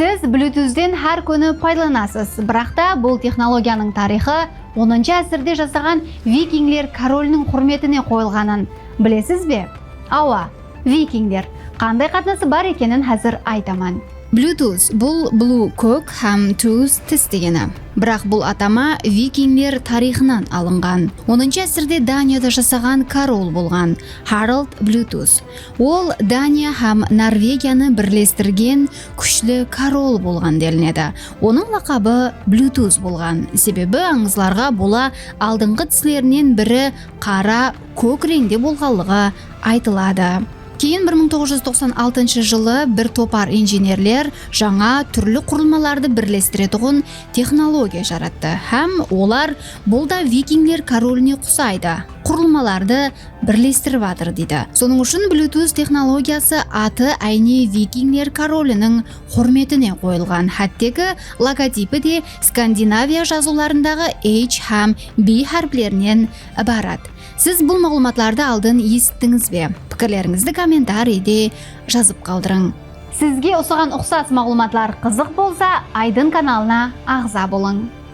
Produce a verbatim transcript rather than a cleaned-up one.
Siz Bluetoothten hár kúni paydalanasız, biraqta bul texnologiyanıń tariyxı onınshı ásirde jasaǵan vikingler koroliniń húrmetine qoyılǵanın bilesiz be? Awa, vikingler. Qanday qatnası bar ekenin házir aytaman. Bluetooth, bul blue kók hám tooth tis degeni. Biraq bul atama vikingler tariyxınan alınǵan. Onınshı ásirde Daniyada jasaǵan korol bolǵan Harald Bluetooth. Ol Daniya hám Norvegiyanı birlestirgen kúshli korol bolǵan delinedi. Onıń laqabı Bluetooth bolǵan, sebebi ańızlarǵa bola aldınǵı tislerinen biri qara kók reńde bolǵanlıǵı aytıladı. Keyin bir mıń toǵız júz toqsan altınshı jılı bir topar injenerler jańa túrli qurılmalardı birlestiretuǵın texnologiya jarattı hám olar bul da vikingler koroline qusaydı, qurılmalardı birlestirip atır deydi. Sonıń ushın Bluetooth texnologiyası atı áyne vikingler koroliniń húrmetine qoyılǵan, hátteki logotipi de Skandinaviya jazıwlarındaǵı H hám B háriplerinen ibarat. Siz bul maǵlıwmatlardı aldın esittińiz be? Pikirlerińizdi kommentariyde jazıp qaldırıń. Sizge usıǵan uqsas maǵlıwmatlar qızıq bolsa, Aydın kanalına aǵza bolıń.